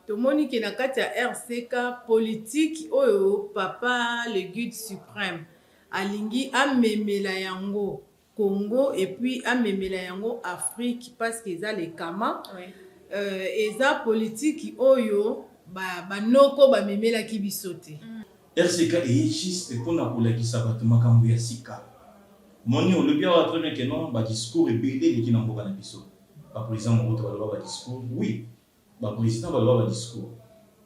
Tomoni ke na kati ya RCK, politique oyo papa le guide supreme alingi amemela yango Congo et puis amemela yango Afrique parce que eza le kama. Eza politique oyo ba noko bamemelaki biso te. RCK eye juste pona kolakisa bato makambo ya sika. Omoni olobi awa très bien que non ba discours ebele eleki na mboka na biso. Ba president Mobutu baloba ba discours, oui ba president baloba ba discours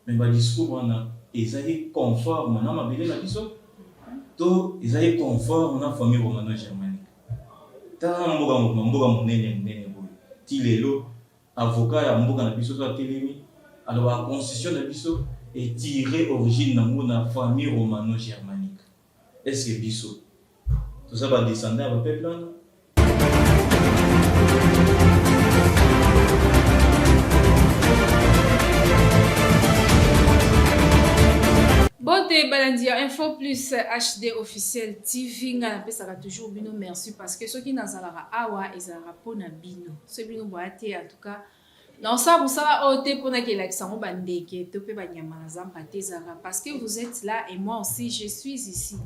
mais ba discours wana ezali conforme na mabele na biso to ezali conforme na famille romano-germanique? Tala na mboka mboka monene monene boye ti lelo avocat ya mboka na biso soki atelemi alobaka constitution na biso e tirer origine nango na famille romano-germanique. Est ce que biso toza ba descendants ya ba peuple wana? Mbote balandi ya Info Plus HD officiel TV, ngai napesaka toujours bino merci parce que soki nazalaka awa ezalaka mpo na bino. Soki bino boya te, en tout cas Naosala mosala oyo te pona kelakisa yango ba ndeke to pe ba nyama na zamba te, ezalaka parce que vous etes là et moi aussi je suis ici.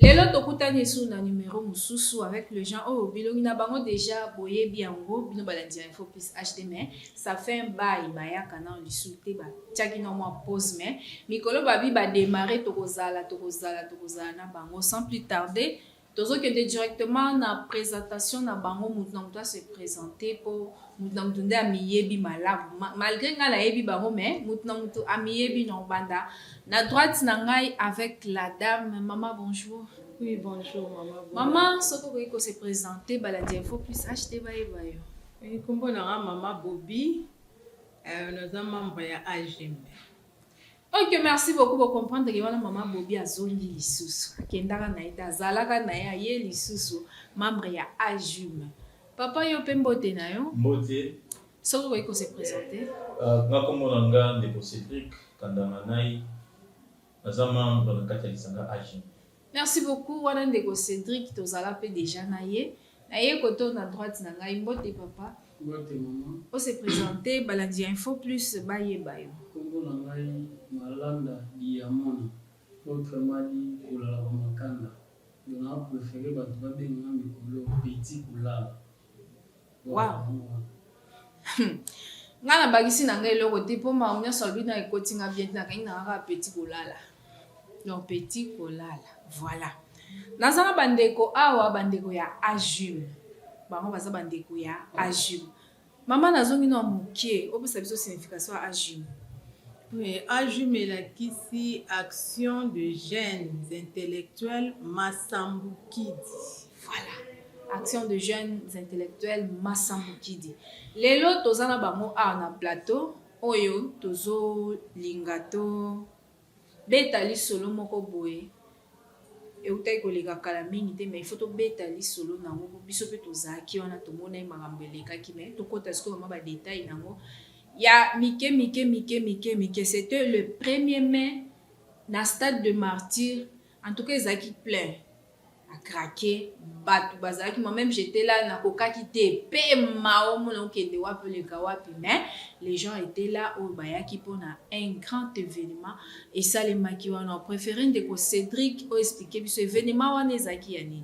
Lelo tokutani lisusu na numero mosusu avec le gens oyo bilongi na bango dejà boyebi yango bino balandi ya Info Plus HD, mais ça fait un bail bayaka nano lisusu te, batiaki nano mwa pause, mais mikolo babi ba demarrer, tokozala tokozala tokozala na bango sans plus tarder. Tozo kende directement na presentation na bango, mutu na mutu a se presenter po mutu na mutu nde amiyebi malamu. Malgre ngai nayebi bango mais mutu na mutu amiyebi. Na obanda na droite na ngai avec la dame. Maman, bonjour. Oui, bonjour maman. Maman, soki okoki ko se presenter balandi ya Info Plus HD bayeba yo. Oui, kombo na nga maman Boby, naza membre ya AGM. Ok, merci beaucoup. Bo comprendre que wana mama Bobi azongi lisusu. Akendaka na ye te, azalaka na ye, aye lisusu membre ya AJUM. Papa, yo pe mbote na yo. Mbote. Soki okoki ko se présenter. Nga kombo na nga ndeko Cedric Kandanganai, naza membre na kati ya lisanga AJUM. Merci beaucoup wana ndeko Cedric, tozala pe dejà na ye. Na ye koto na droite na ngai, mbote papa. Mbote maman. O se presenter balandi ya info plus bayeba yo. Kombo na ngai Malanda Diyamona autrement dit kolala ba makanda donc na prefere batu ba benga nga mikolo petit kolala. Wow. Nga na bakisi na nga eloko te po makambo nyonso alobi na ekoti nga bien te, nakangi na nga kaka petit kolala. Donc petit kolala. Voilà. Naza na bandeko awa, bandeko ya AJUM. Bango baza bandeko ya AJUM. Mama, nazongi na mokie, opesa biso signification ya AJUM. Oui, AJUM elakisi Action de Jeunes Intellectuels Masambukidi. Voilà. Action de Jeunes Intellectuels Masambukidi. Lelo toza na bango awa na plateau oyo tozolinga to beta lisolo moko boye eutaki koleka kala mingi te, mais il faut tobeta lisolo nango po biso pe tozalaki wana, tomonaki makambo elekaki, mais tokota sikoyo mwa ba detail nango ya mike mike mike mike mike. C'était le 1er mai na stade de Martyrs, en tout cas ezalaki plein à craquer, bato bazalaki, moi même j'étais là, nakokaki te pema omona okende wapi oleka wapi, mais les gens étaient là oyo bayaki mpona un grand événement esalemaki wana. Préféré ndeko Cédric oyo expliquer biso événement wana ezalaki ya nini.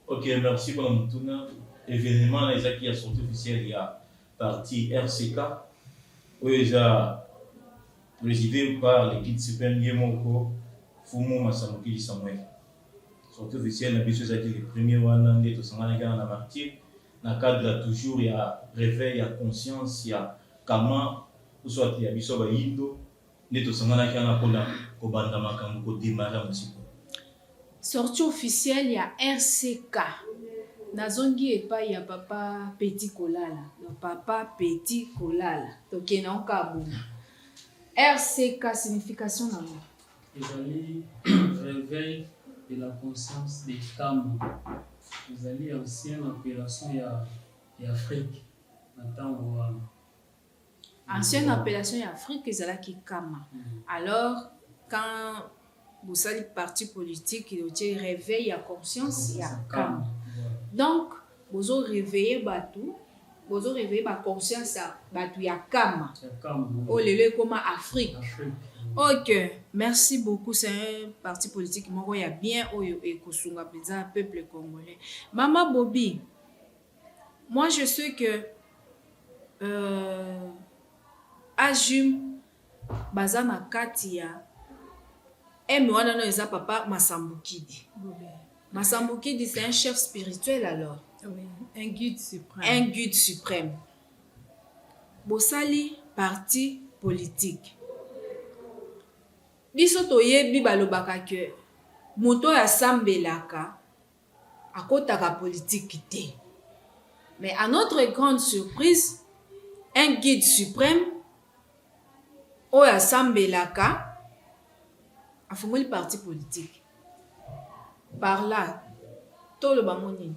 Ok, merci mpona motuna. Événement wana ezalaki ya sortie officielle ya parti RCK oyo eza présidé par le guide suprême ye moko Fumu Masambukidi Samuel. Sortie officielle na biso ezalaki le premier wana nde tosanganaki wana na Martyr na cadre toujours ya réveil ya conscience ya kama ou soit ya biso bayindo nde tosanganaki wana mpona kobanda makambo, kodémarrer yango sikoyo. Sortie officielle ya RCK. Nazongi epai ya papa Petit Kolala. Donc papa Petit Kolala, tokende yango kaka bongo. RCK, signification nango? Ezali réveil de la conscience de Kama. Ezali ancienne appellation ya Afrique na ntango wana. Ancienne appellation ya Afrique ezalaki Kama. Alors quand bosali parti politique, otie réveil ya conscience ya Kama. Donc bozo réveiller bato. Bozo réveiller ba conscience ya bato ya Kama. Ya Kama. Oyo lelo ekoma Afrique. Afrique. Ok, merci beaucoup. C'est un parti politique moko ya bien oyo ekosunga mpenza peuple congolais. Mama Bobi, moi je sais que Ajum baza na kati ya M wana no eza papa Masambukidi. Masambukidi, c'est un chef spirituel alors. Oui, un guide suprême. Un guide suprême. Bosali parti politique. Biso toyebi, balobaka ke moto oyo asambelaka akotaka politike te. Mais à notre grande surprise, un guide suprême oyo asambelaka afungoli parti politique. Par là toloba ngo nini?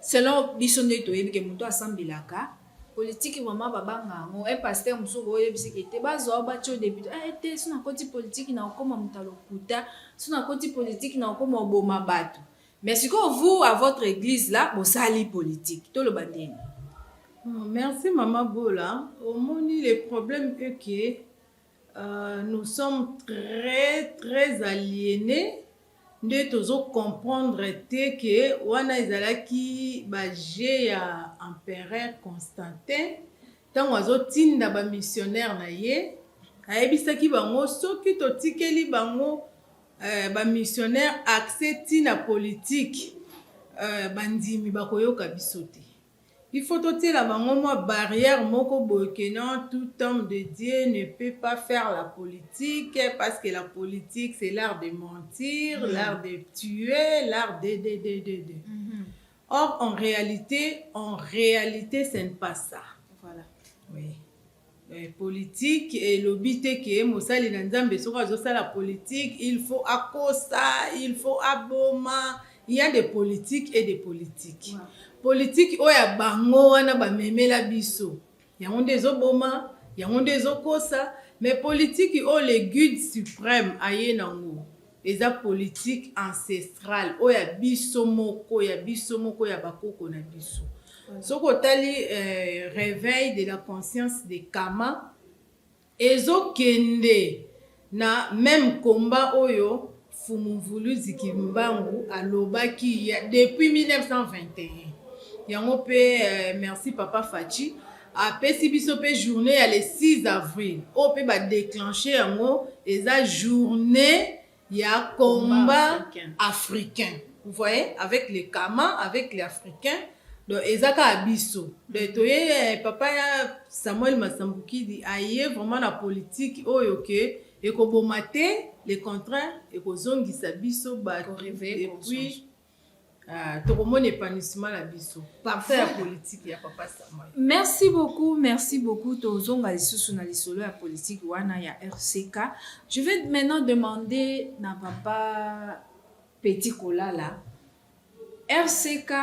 Selon biso nde toyebi ke moto asambelaka, politike mama babanga yango. Un pasteur mosusu oyebisiki te, bazwa batia député te, so nakoti politike na okóma moto ya lokuta, so nakoti politike na okóma oboma bato. Mais sikoyo vous, à votre église là, bosali politique, toloba ndeni? Merci Mama Bola. Omoni, le problème est que nous sommes très très aliénés nde tozocomprendre te ke wana ezalaki baje ya empereur Constantin. Ntango azotinda bamissionnaire na ye, ayebisaki bango soki totikeli bango bamissionnaire accès ntina politique, bandimi bakoyoka biso te. Il faut totiela bango mwa barrière moko boye ke non, tout homme de Dieu ne peut pas faire la politique, parce que la politique, c'est l'art de mentir, l'art de tuer, l'art de de de de de. Or en réalité, ce n'est pas ça. Oui. Politique elobi te ke mosali na Nzambe soki azosala politique, il faut akosa, il faut aboma. Il y a des politiques et des politiques. Politique oyo ya bango wana bamemela biso, yango nde ezoboma, yango nde ezokosa. Mais politique oyo le guide suprême aye nango eza politique ancestrale, oyo ya biso moko, ya biso moko, ya bakoko na biso. Soki otali réveil de la conscience de Kama, ezokende na même combat oyo Fumu Mvuluzi Kimbangu alobaki depuis 1921. Yango mpe merci papa Faci apesi biso mpe journée ya le 6 avril oyo mpe badéclenche yango, eza journée ya combat africain. Africain, vous voyez, avec les Kama, avec les Africains. Donc eza kaka biso. Donc toye papa ya Samuel Masambukidi aye vraiment na politique oyo ke ekoboma te, le contraire, ekozongisa biso bato. Koréveiller Et puis tokomona épanouissement na biso parfait ya politique ya papa Samuel. Merci beaucoup, merci beaucoup. Tozonga lisusu na lisolo ya politique wana ya RCK. Je vais maintenant demander na papa Petit Kolala, RCK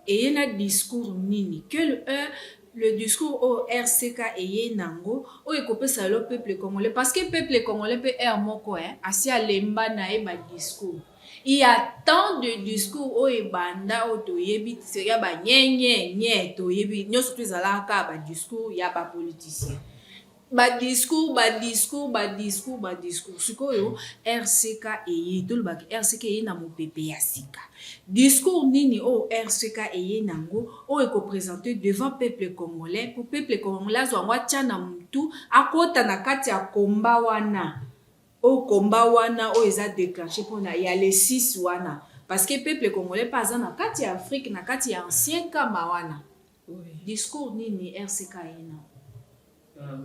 eye na discours nini? Quel est le discours oyo RCK eye nango oyo ekopesa lelo peuple congolais? Parce que peuple congolais mpe aire moko asi alemba na ye badiscours. Il y a tant de discours oyo ebanda, oyo toyebi ya banyenyenye, toyebi nyonso to ezalaka kaka badiscours ya bapoliticien, badiscours, badiscours, badiscours, badiscours. Sikoyo RCK eye, tolobaki RCK eye na mopepe ya sika. Discours nini oyo RCK eye nango oyo ekoprésente devant peuple congolais, po peuple congolais azwa yango, atya na motu, akota na kati ya komba wana, oyo komba wana oyo eza déclenché mpona ya le 6 wana? Parce que peuple congolais mpe aza na kati ya Afrique, na kati ya ancien Kama wana. Discours nini RCK eye nango?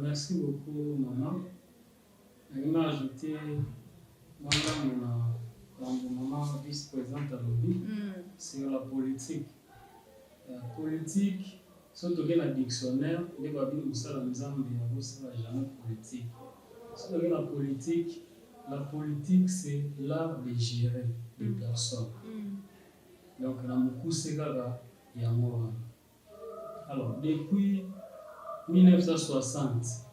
Merci beaucoup, maman. Nalingi ajouter mwa ngambo na mambo mama vice-présidente alobi sur la politique. Politique, soki tokei na dictionnaire nde babi mosala Nzambe akosala jamais politique. Soki tokei na politique, la politique, c'est l'art de gérer des personnes. Donc na mokuse kaka yango wana. Alors depuis 1960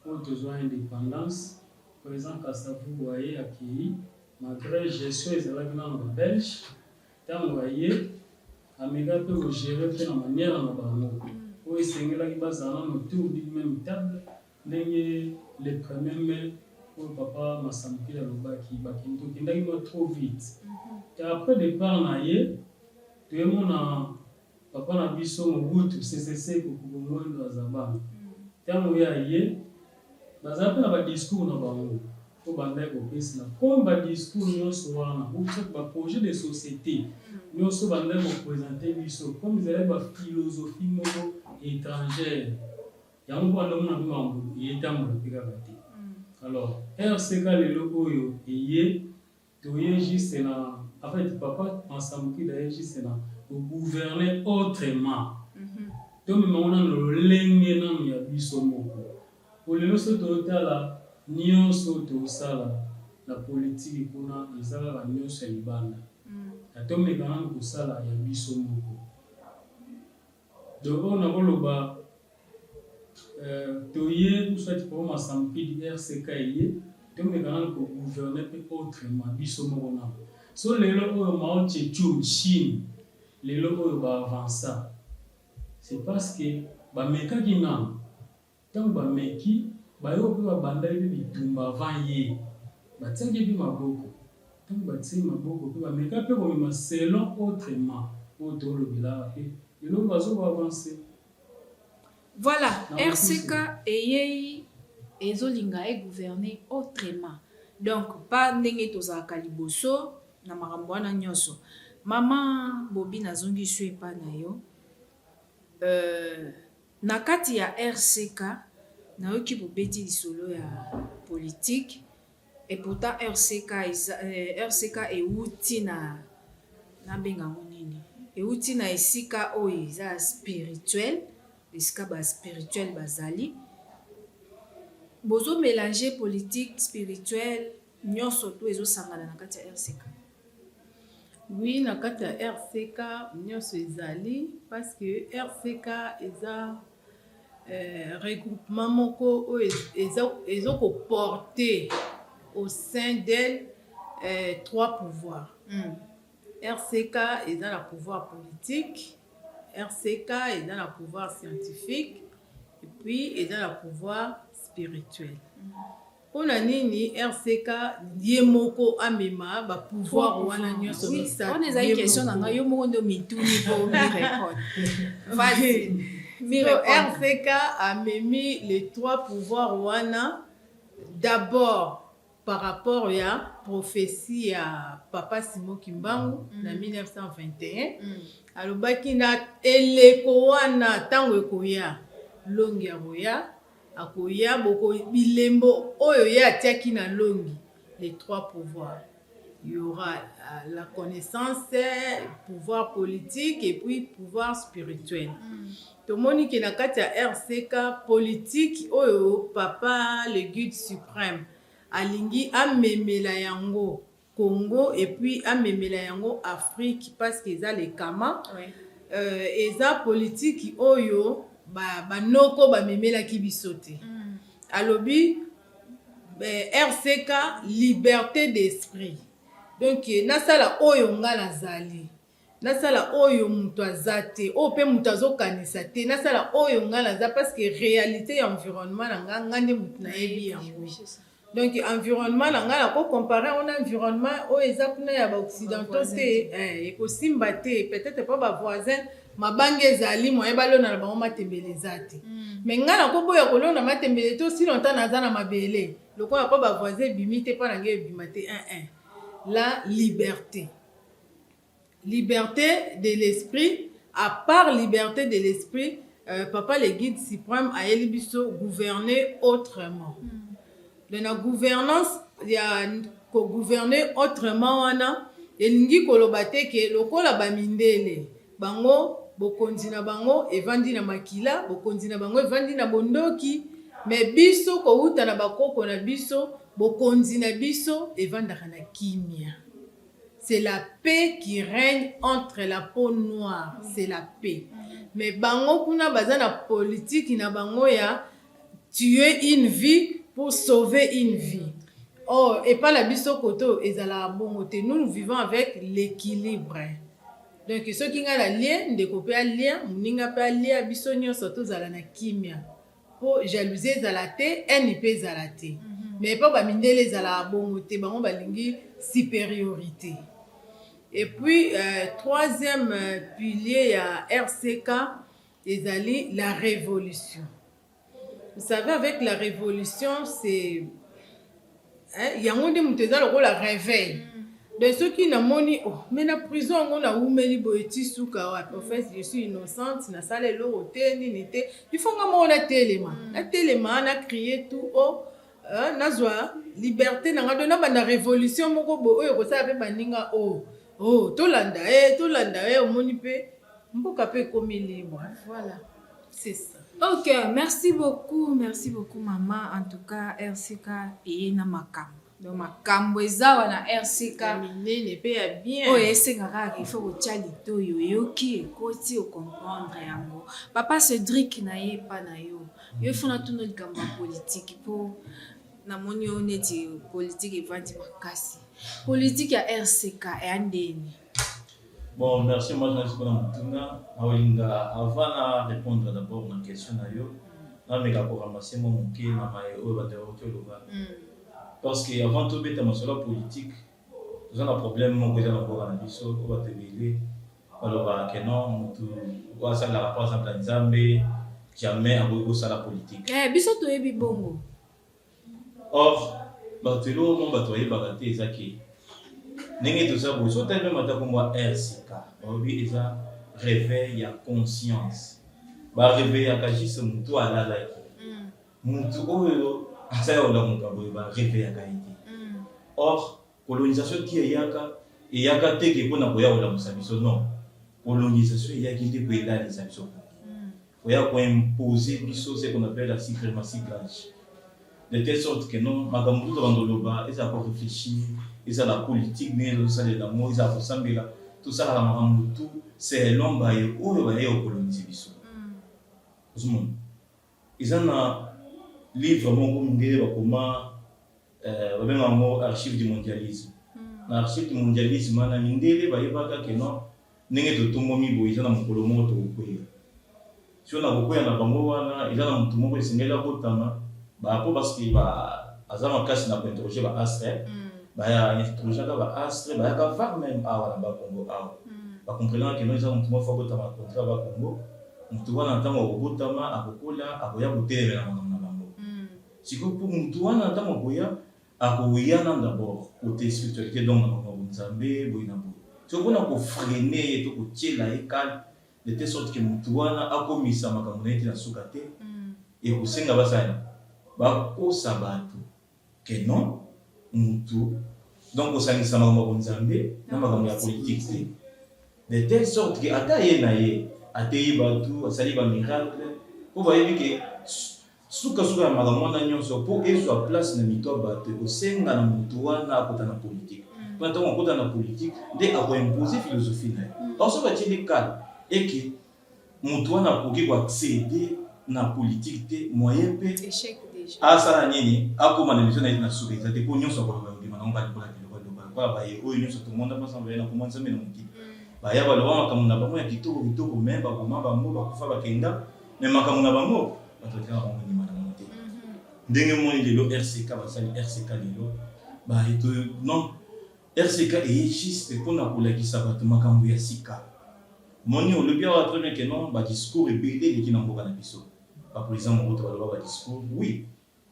oyo tozwa indépendance, président Kasavubu aye, akei, malgré gestion ezalaki nano babelge. Ntango aye Ameka mpe kogérer mpe na manière na bango oyo esengelaki bazala nano autour d'une même table, ndenge le premier mai oyo papa Masambukili alobaki, bakende, tokendaki mwa trop vite. Te, après départ na ye, toyemona papa na biso Mobutu Sese Seko Kuku Ngbendu Azabana. Ntango ye aye, bazala mpe na badiscours na bango po bandaki kopesela comme badiscours nyonso wana ou soit baprojet de société nyonso bandaki koprésenter biso, comme ezalaki baphilosophie moko étrangère, yango mpo bandomona mpe makambo eyetambola mpe kaka te. Alors RCK lelo oyo eye, toye juste na, en fait, papa Masambukida aye juste na kogouverner autrement. Tomemango nano lolenge nano ya biso moko, po lelo so totala nyonso tosala na politiki kuna, eza kaka nyonso ya libanda. Na tomeka nano kosala ya biso moko. Donc oyo nakoloba, toye, soit papa Masambukidi, RCK eye, tomeka nano kogouverner mpe autrement biso moko nano. So lelo oyo Mao Tse-tung, Chine, lelo oyo baavança, c'est parce que bamekaki nano. Ntango bameki, bayo mpe babandaki mpe bitumba avant ye, batiaki mpe maboko. Ntango batie maboko mpe bameka mpe komema selon autrement oyo tolobelaka, mpe lelo bazo koavancer. Voilà. RCK eyei, ezolinga egouverner autrement, donc pas ndenge tozalaka liboso na makambo wana nyonso. Mama Bobi, nazongi so epai na yo. Na kati ya RCK, nayoki bobeti lisolo ya politique, et pourtant RCK eza, RCK euti na, nabenga yango nini, euti na esika oyo eza spirituel, esika baspirituel bazali. Bozomélanger politique, spirituel, nyonso to ezosangana na kati ya RCK? Oui, na kati ya RCK nyonso ezali, parce que RCK eza regroupement moko oyo ezokoporter au sein d'elle trois pouvoirs. RCK eza na pouvoir politique, RCK eza na pouvoir scientifique et puis eza na pouvoir spirituel. Mpona nini RCK ye moko amema bapouvoir wana nyonso? Misato wana ezali question na ngai, yo moko nde omituni po mirépondre. RCK amemi les trois pouvoirs wana d'abord par rapport ya prophétie ya papa Simon Kimbangu na 1921. Alobaki na eleko wana, ntango ekoya, longi akoya, akoya boko bilembo oyo ye atiaki na longi, les trois pouvoirs. Il y aura la connaissance, pouvoir politique et puis pouvoir spirituel. Tomoni ke na kati ya RCK, politique oyo papa le guide suprême alingi amemela yango Congo et puis amemela yango Afrique, parce que eza lekama, eza politiki oyo banoko bamemelaki biso te. Alobi RCK, liberté d'esprit, donc nasala oyo nga nazali, nasala oyo moto aza te, oyo mpe moto azokanisa te, nasala oyo nga naza, parce que réalité ya environnement na nga, nga nde moto nayebi yango. Donc environnement na ngai, nakocomparer yango na environnement oyo eza kuna ya baoccidentaux te, ekosimba te. Peut-être mpo bavoisin mabanga ezali, moye balona na bango matembele eza te, mais ngai nakoboya kolona matembele te aussi longtemps naza na mabele. Lokola mpo bavoisin ebimi te, mpo na ngai ebima te. 1 la liberté, liberté de l'esprit. À part liberté de l'esprit, papa le guide suprême ayeli biso gouverner autrement. Donc na gouvernance ya kogouverner autrement wana, elingi koloba te ke lokola bamindele, bango bokonzi na bango evandi na makila, bokonzi na bango evandi na bondoki, mais biso kowuta na bakoko na biso, bokonzi na biso evandaka na kimia. C'est la paix qui règne entre la peau noire, c'est la paix. Mais bango kuna baza na politique na bango ya tuer une vie pour sauver une vie. Or epai na biso koto ezalaka bongo te. Nous, nous vivons avec l'équilibre. Donc soki ngai nalie, ndeko mpe alia, moninga mpe alia, biso nyonso tozala na kimia, mpo jalousie ezala te, haine mpe ezala te. Mais mpo bamindele ezalaka bongo te, bango balingi supériorité. Et puis troisième pilier ya RCK ezali la révolution. Vous savez, avec la révolution, c'est, hein, yango nde moto eza lokola réveil. Donc soki namoni, oh, mais na prison yango nawumeli boye ti suka wapi? En fait, je suis innocente, nasala eloko te, nini te. Il faut nga moko natelema, natelema, na crier tout haut, nazwa liberté na nga. Donc nabanda révolution moko boye oyo kosala mpe baninga, oh, oh, tolanda ye, tolanda ye. Omoni mpe mboka mpe ekomi libre. Voilà. C'est ça. Ok, merci beaucoup, merci beaucoup, maman. En tout cas, RCK eye na makambo. Donc makambo eza wana RCK. Ya minene mpe ya bien. Oyo esengaka kaka il faut kotia litoyi, oyoki, ekoti, ocomprendre yango. Papa Cédric, na ye epa na yo, yo ifo natuna likambo ya politike, mpo namoni yo neti politike evandi makasi. Politike ya RCK eya ndeni? Bon, merci. Moi, je mpona motuna naolinga, avant na répondre d'abord na question na yo, nameka koramasser mwa moke na maye oyo bato yakoki oloba, parce que avant tobeta masolo ya politique, toza na problème moko eza na mboka na biso oyo bato ebele balobaka ke non, motu oyo asalaka par exemple ya Nzambe jamais akoki kosala politique. Eh, biso toyebi bongo. Or bato eloko mo bato bayebaka te eza ke ndenge toza boye, so otali meme ata kombo ya RCK, balobi eza réveil ya conscience. Baréveillaka juste motu alalaki. Motu oyo aza ya kolamuka boye, baréveillaka ye te. Or colonisation ti eyaka, eyaka teke mpona koya kolamusa biso? Non, colonisation eyaki nde koelalisa biso, koya koimposer biso ce qu'on appelle la suprématie blanche, de telle sorte que non, makambo tuta bando loba ezala koréfléchir, ezala politique ndenge tozosalela yango, ezala kosambela, tosalaka makambo tu selon baye oyo baye kocoloniser biso. Ozomona eza na livre moko mindele bakoma, babenga yango Archive du mondialisme. Na Archive du mondialisme wana, mindele bayebaka ke non, ndenge totombomi boye, eza na mokolo moko tokokweya. Sio na kokweya na bango wana, eza na motu moko esengeli akotama bapo, parce que aza makasi na kointerroger baastres. Baya interrogeaka baastres, bayaka var même awa na Bakongo awa, bacomprenaka ke non, eza motu moko akotama na contrée ya Bakongo. Motu wana, ntango akobotama, akokola, akoya kotelemela makambo na bango. Sikoyo mpo motu wana, ntango akoya, akoya na d'abord côté spiritualité, donc na makambo ya Nzambe boye na boye. So mpona kofreiner ye to kotiela ye kale, de telle sorte que motu wana akomisa makambo na ye te na suka te, ekosenga basala bakosa bato ke non, mutu, donc kosangisa makambo ya bonzambe na makambo ya politike te, de telle sorte ke ata ye na ye ateyi bato, asali bamiracle, mpo bayebi ke sukasuka ya makambo wana nyonso, mpo ezwa place na mito ya bato, ekosenga na motu wana akota na politike. Mpona ntango akota na politike nde akoimpose philosophie na ye. Or so batieli kale eke motu wana akoki koaccéder na politike te, moyen mpe Échec déjà. Asala nini? Akóma na mission na ye na suka eza te, mpo nyonso akoloba obima nango kaka lokola biloko lokola lokola baye oyo nyonso tomonda mpasa baye na koma Nzambe na mokili, baya baloba makambo na bango ya kitoko kitoko, me bakoma bango bakufa, bakenda, me makambo na bango bato batikaka bango ndima na bango te. Ndenge moni lelo RCK basali RCK lelo baeto, non, RCK eye juste mpona kolakisa bato makambo ya sika. Moni olobi awa très bien ke non, badiscours ebele eleki na mboka na biso. Baprésident Mobutu baloba badiscours, oui,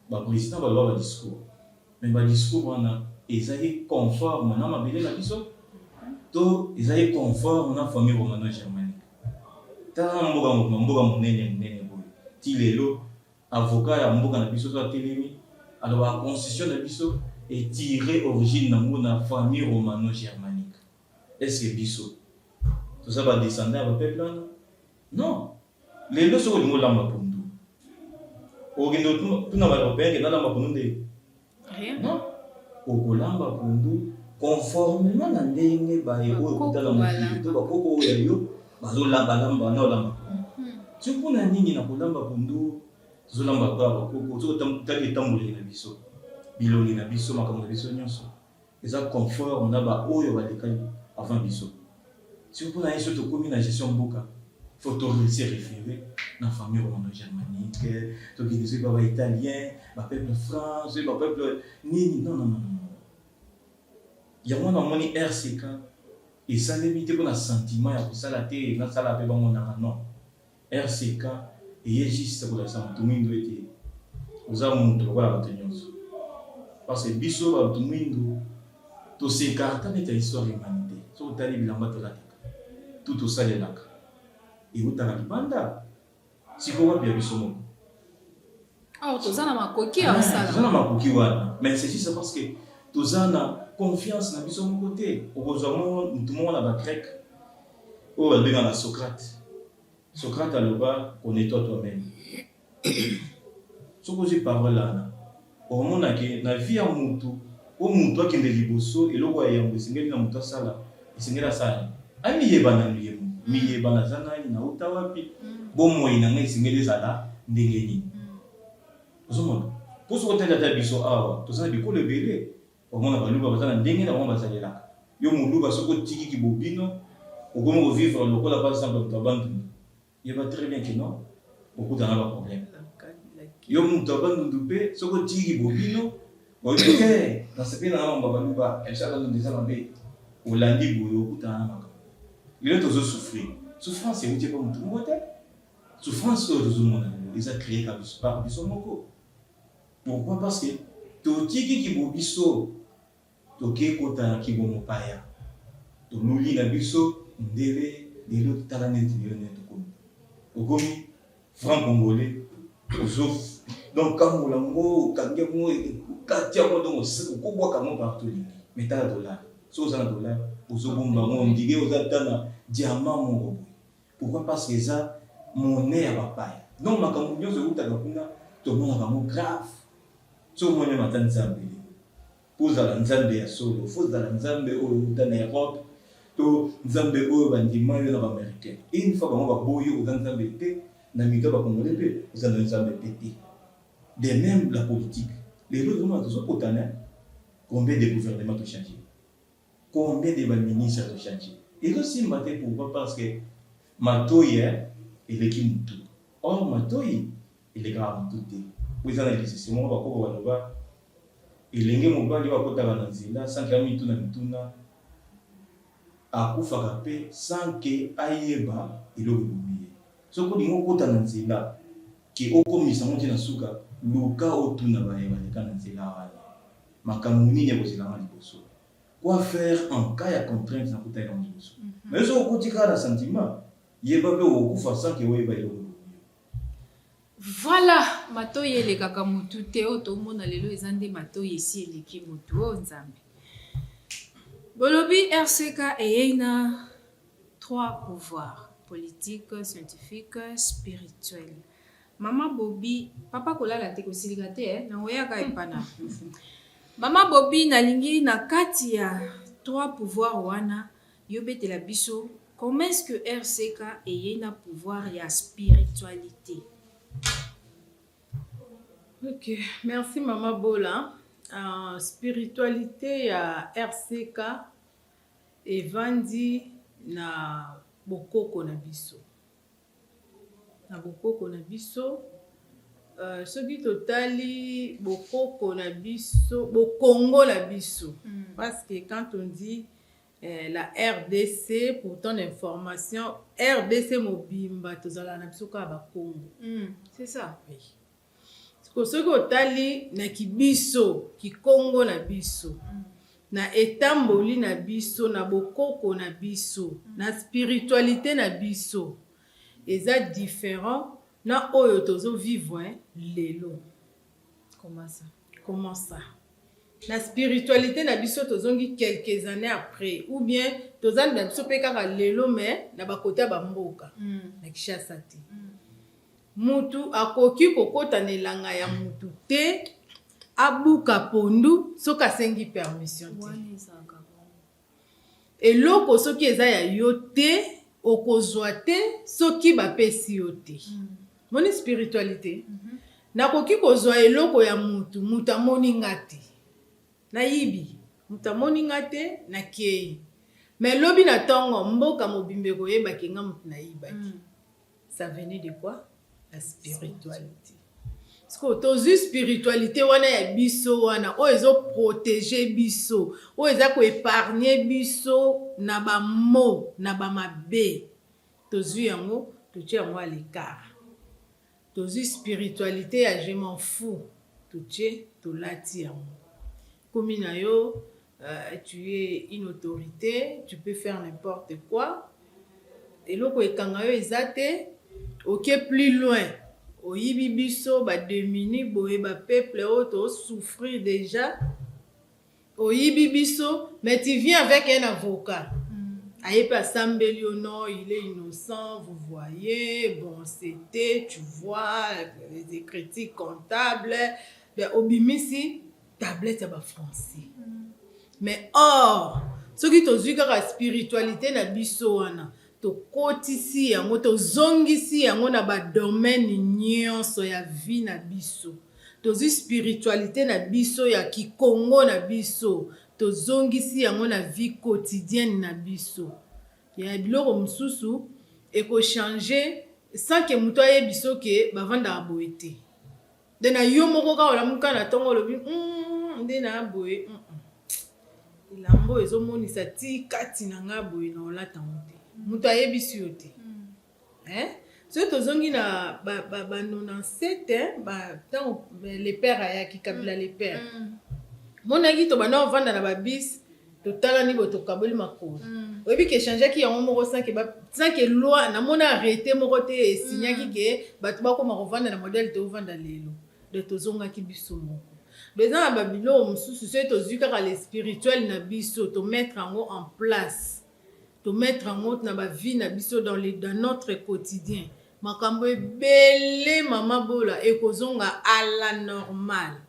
baprésident baloba badiscours, mais badiscours wana ezali conforme na mabele na biso to ezali conforme na famille romano germanique? Tala na mboka, mboka monene monene boye, ti lelo avocat ya mboka na biso so atelemi, alobaka constitution na biso etire origine nango na famille romano germanique. Est ce que biso toza badescendant ya bapeuple wana? Non. Lelo soki olingi olamba pondu, okende tuna baeuropéen ke nalamba pondu nde? Rien. Non, okolamba pondu conformément na ndenge baye oyo kutala mokili to bakoko oyo ya yo bazolamba lamba na olamba pondu. So mpona nini na kolamba pondu tozolamba kaka bakoko? Soki otali etamboleli na biso, bilongi na biso, makambo na biso nyonso eza conforme na baoyo balekaki avant biso. Soki mpona ye, so tokómi na gestion mboka, faut to se référer na famille romano-germanique, tokende soki ba baitalien, bapeuple France, soki bapeuple nini. Non, non, non, non. Yango wana omoni RCK esalemi te mpona sentiment ya kosala te, nasala mpe bamonaka. Non, RCK eye juste kolakisa moto mwindo ete oza moto lokola bato nyonso, parce que biso bato mwindo tos'écarta neti ya histoire ya humanité. Soki otali bilamba tolataka, tu tosalelaka, eutaka libanda. Sikoyo wapi ya biso moko? Awa toza na makoki ya kosala. Toza na makoki wana, mais c'est juste parce que toza na confiance na biso moko te. Okozwa motu moko na bagrec oyo babengaka Socrate. Socrate aloba: "Connais-toi toi-même." Soki ozwi parole wana, okomonake na vie ya mutu, o mutu akende liboso, eloko ya yambo esengeli na mutu asala, esengeli asala amiyeba nanu ye moko. Miyeba: naza nani? Nauta wapi? Bomoi na ngai esengeli ezala ndenge nini? Ozomona, mpo soki otali ata biso awa, toza na bikolo ebele. Omona Baluba baza na ndenge na bango bazalelaka. Yo Moluba, soki otikiki bobino, okomi kovivre lokola par exemple moto ya Bandundu, yeba très bien ke non, okutana na baproblème. Yo moto ya Bandundu mpe, soki otikiki bobino, oyebi te, nasepeli na mambo ya Baluba, elsa Bandundu eza mabe, olandi boye, okutana na makambo. Lelo tozosouffrir, souffrance euti epa motu moko te. Souffrance oyo tozomona lelo eza créé par biso moko. Pourquoi? Parce que totikiki bo biso, toke kota na kibo mopaya, toluli na biso ndele. Lelo totala neti lelo ndenge tokomi, okomi franc congolais, ozo donc kambola yango, okangi yango, okati yango, donc okobwaka yango partout olingi. Mais tala dollar, so oza na dollar, ozobomba yango ondire oza ata na diamant moko boye. Pourquoi? Parce que eza monnaie ya bapaya. Donc makambo nyonso eutaka kuna, tomonaka yango grave. So omoni meme ata Nzambe lelo, mpo ozala Nzambe ya solo, fo ozala Nzambe oyo euta na Europe to Nzambe oyo bandima yo na baaméricain. Une fois bango baboyi, oza Nzambe te na mito ya bacongolais, mpe oza na Nzambe mpe te. De même la politique, lelo tozomona tozokotana. Combien de gouvernement tochange? Combien de baministre tochange? Ezosimba te. Pourquoi? Parce que matoi eleki motu. Or matoi elekaka motu te, po eza na lisese moko bakoko baloba: elenge mobali oyo akotaka na nzela sans que amituna mituna, akufaka mpe sans que ayeba eloko ebomi ye. Soki olingi okota na nzela ke okomisa ngo ti na suka, luka otuna baye baleka na nzela wana: makambo nini ekozelanga liboso? Quoi faire en cas ya contrainte nakutaki yango liboso? Mais soki okoti kaka na sentiment, yeba mpe okokufa sans que oyeba eloko ebomi yo. Voilà, matoi elekaka motu te. Oyo tomona lelo eza nde matoi esi eleki motu. Oyo Nzambe bolobi, RCK eyei na trois pouvoirs: politique, scientifique, spirituel. Mama Bobi, papa kolala te, kosilika te, eh? Nangoyaka epana mama Bobi. Nalingi na kati ya trois pouvoirs wana, yobetela biso comment est-ce que RCK eyei na pouvoir ya spiritualité. Ok, merci Mama Bola. Spiritualité ya RCK evandi na bokoko na biso. Na bokoko na biso, soki totali bokoko na biso, bokongo na biso, parce que quand on dit la RDC, pour ton information, RDC mobimba tozala na biso kaka bakongo. C'est ça. Oui. Soki otali na kibiso, kikongo na biso, na etamboli na biso, na bokoko na biso, na spiritualité na biso, eza différent na oyo tozovivre lelo. Comment ça? Comment ça? Na spiritualité na biso, tozongi quelques années après, ou bien toza na biso mpe kaka lelo, mais na bakota ya bamboka, na Kinshasa te. Mutu akoki kokɔta na elanga ya mutu te, abuka pondu soki asengi permission te. Wana ezalaka bongo. Eloko soki eza ya yo te, okozwa te soki bapesi yo te. Moni spiritualité, nakoki kozwa eloko ya mutu, mutu amoni nga te, nayibi, mutu amoni nga te, nakei. Mais lobi na ntongo, mboka mobimba ekoyebaki nga moto nayibaki. Ça venait de quoi? La spiritualité. Sikoyo tozwi spiritualité wana ya biso wana oyo ezoprotéger biso, oyo eza koépargner biso na bamo na bamabe, tozwi yango, totie yango à l'écart. Tozwi spiritualité ya je m'en fous, totie, tolati yango komi na yo. Tu es une autorité, tu peux faire n'importe quoi, eloko ekanga yo eza te. Oke plus loin, oyibi biso badémunis boye, bapeuple oyo tosouffrir déjà, oyibi biso, mais tu viens avec un avocat, aye mpe asambeli yo: non, il est innocent, vous voyez, bon, c'était, tu vois, les écritures comptables. Ben, obimisi tablette ya bafrançais. Mais or soki tozwi kaka spiritualité na biso wana, tokotisi yango, tozongisi yango na badomaine nyonso ya vie na biso, tozwi spiritualité na biso ya kikongo na biso, tozongisi yango na vie quotidienne na biso, ya biloko mosusu ekochanger sans que moto ayebi so ke bavandaka boye te. Nde na yo moko kaka olamuka na ntongo, olobi: nde na boye, elamba oyo ezomonisa ti kati na nga boye, na olata yango te. Moto ayebisi yo te. Soki tozongi na ba 97, ntango le père ayaki, Kabila le père, monaki tobanda kovanda na babus, totalani boye, tokaboli makolo. Oyebi ke echangeaki yango moko sans que loi, namoni arrêté moko te esignaki ke bato bakóma kovanda na modèle tovanda lelo. De tozongaki biso moko. Donc eza na babiloko mosusu, soki tozwi kaka le spirituel na biso, tomettre yango en place, tomettre yango na bavie na biso, dans notre quotidien, makambo ebele, mama Bola, ekozonga à la normale.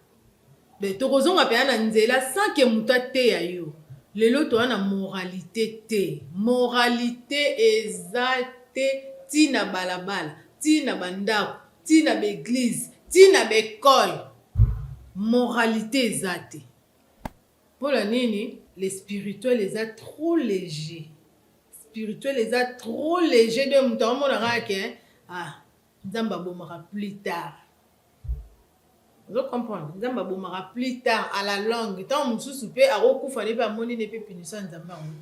Donc tokozonga mpenza na nzela sans que moto ateya yo. Lelo toza na moralité te, moralité eza te, ntina balabala, ntina bandako, ntina baéglise, ntina baécole, moralité eza te. Mpona nini? Le spirituel eza trop léger, spirituel eza trop léger. De moto aomona kaka ke ah, Nzambe abomaka plus tard. Ozo comprendre? Nzambe abomaka plus tard, à la longue. Ntango mosusu mpe akokufa ne mpe amoni ne mpe punition ya Nzambe yango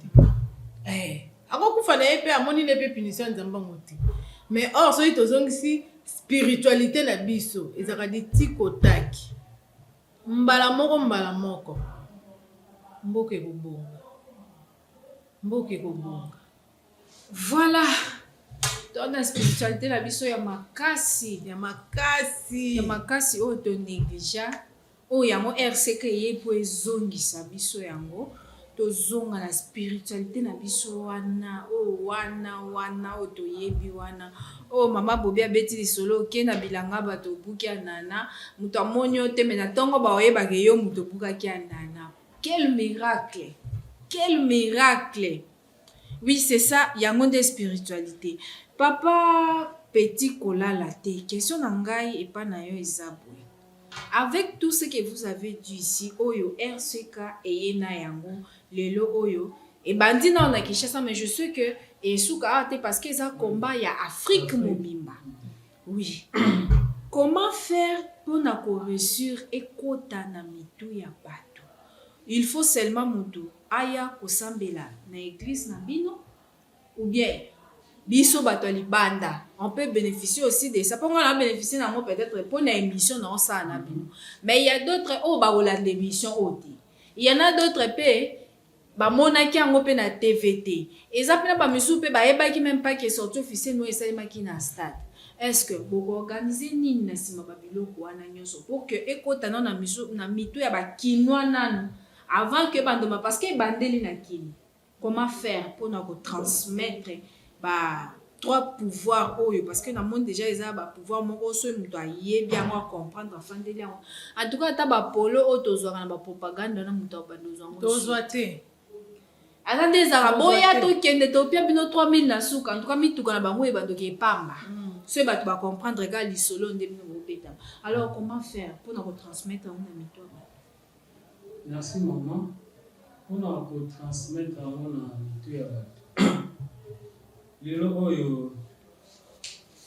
te. Akokufa na ye mpe amoni ne mpe punition ya Nzambe yango te. Mais or soki tozongisi spiritualité na biso, ezalaka ditikotaki mbala moko mbala moko, mboka ekobonga, mboka ekobonga. Voilà, to na spiritualité na biso ya makasi. Ya makasi. Ya makasi oyo tonégligea, oyo yango RCK eye mpo ezongisa biso yango. Tozonga na spiritualité na biso wana, oyo wana wana oyo toyebi wana, oyo mama Bobi abeti lisolo. Oke na bilanga, bato obuki anana, moto amoni yo te, me na ntongo baoyebaka yo moto obukaki anana. Quel miracle, quel miracle! Oui, c'est ça, yango nde spiritualité. Papa Petit, kolala te. Question na ngai epai na yo eza boye: avec tout ce que vous avez dit ici, oyo RCK eye na yango lelo, oyo ebandi nao na Kinshasa, mais je sais que esuka awa te, parce que eza combat ya Afrique mobimba, oui, comment faire mpona koréussir ekota na mitu ya bato? Il faut seulement motu aya kosambela na église na bino, ou bien biso bato ya libanda, on peut bénéficier aussi de ça? Mpo nga na bénéficier nango peut-être mpo na émission na osala na bino, mais il y a d'autres oyo bakolanda émission oyo te. Il y en a d'autres mpe bamonaki yango mpe na TV te. Eza mpe na bamisusu mpe bayebaki même pas ke sortie officielle no esalemaki na stade. Est ce que bokoorganiser nini na nsima babiloko wana nyonso pour que ekota nano na mitu ya bakinois nano avant ke bandoma? Parce que ebandeli na Kini. Comment faire mpona kotransmettre ba trois pouvoir oyo? Parce que namoni déjà eza bapouvoir moko, soki moto ayebi yango, acomprendre, afandeli yango. En tout cas, ata bapolo oyo tozwaka na bapropagande wana, moto abanda ozwa yango. Tozwa te. Ata nde ezalaka boya, tokende, topia bino 3000 na suka. En tout cas, mituka na bango ebandoki epamba. Soki bato bacomprendre kaka lisolo nde bino bobetama, alors comment faire mpona kotransmettre yango na mito? Merci, maman. Mpona kotransmettre yango na mitu ya bato lelo oyo,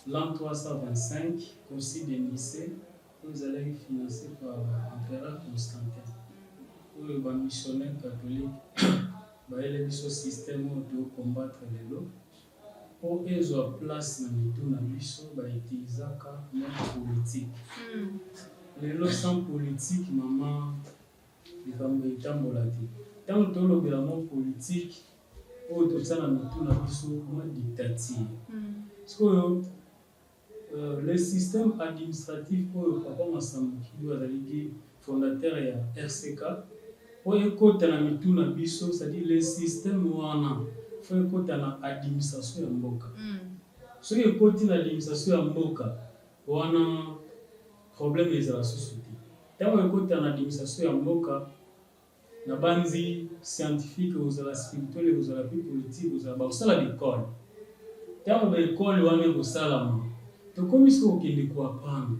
l'an 325, concile de Nicée oyo ezalaki financé par empereur Constantin, oyo bamissionnaire catholique bayele biso système oyo tocombattre lelo mpo ezwa place na mitu na biso, bautilisaka mot politique. Lelo sans politique, mama, likambo etambola te. Ntango tolobela mot politique, oyo totia na mitu na biso mwa dictature. Sikoyo le système administratif oyo papa Masambukidi oyo azalaki fondateur ya RCK, oyo ekota na mitu na biso, c'est-à-dire le système wana faut ekota na administration ya mboka. Soki ekoti na administration ya mboka wana, problème ezala susu te. Ntango ekota na administration ya mboka, na banzi scientifique ekozala, spirituel ekozala, mpe politique ekozala. Bakosala baekole. Ntango baekole wana ekosalama, tokomi soki kokende koapprendre,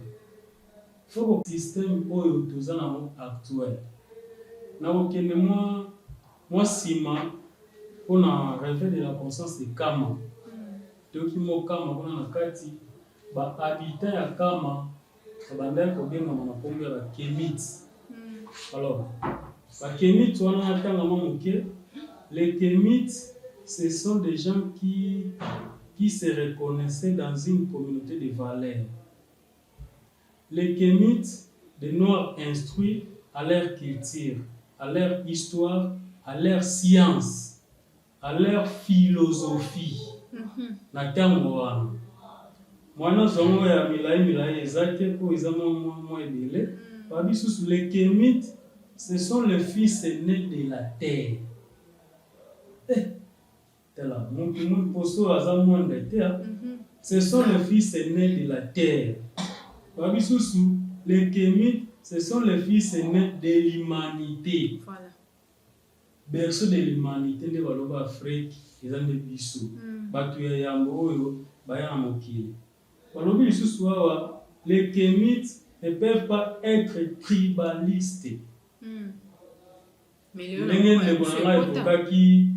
faut système oyo toza nango actuel na kokende mwa nsima mpona réveil de la conscience de Kama. Toyoki mo Kama kuna na kati, bahabitant ya Kama babandaki kobengama na nkombo ya Bakemite. Alors Bakemite wana, natanga mwa moke: les Kémites, ce sont des gens qui se reconnaissaient dans une communauté de valeurs. Les Kémites, des Noirs instruits à leur culture, à leur histoire, à leur science, à leur philosophie. Na ntango wana, mwana zongo ya milai milai eza te mpo eza mwa ebele. Babisusu, les Kémites, ce sont les fils nés de la terre. Eh, tala mutu mu poso aza mwanda te. Ce sont les fils nés de la terre. Babisusu, les Kémites, ce sont les fils nés de l'humanité. Voilà. Berceau de l'humanité nde baloba Afrique eza nde biso. Bato ya yambo oyo baya na mokili. Balobi lisusu awa, les Kémites ne peuvent pas être tribalistes. Ndenge ndeko na ngai ekokaki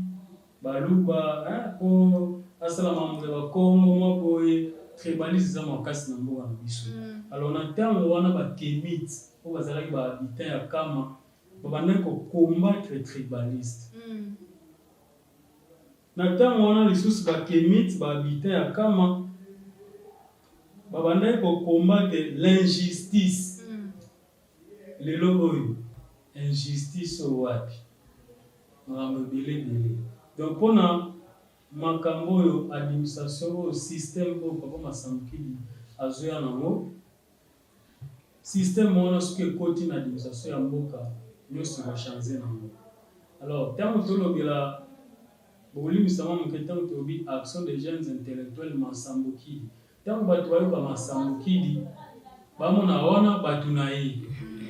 Baluba mpo asala mambo ya Bakongo mwa boye, tribalisme eza makasi na mboka na biso. Alors na ntango wana, Bakemite oyo bazalaki bahabitant ya Kama babandaki kocombattre tribaliste. Na ntango wana lisusu, Bakemite, bahabitant ya Kama, babandaki kocombattre l'injustice. Lelo oyo injustice oyo wapi? Makambo ebele ebele. Donc mpona makambo oyo, administration oyo, système oyo papa Masambukidi azoya nango, système wana soki ekoti na administration ya mboka, nyonso ekochange nango. Alors ntango tolobela, bolimbisama moke, ntango tolobi Action des jeunes intellectuels Masambukidi, ntango bato bayoka Masambukidi, bamona wana bato na ye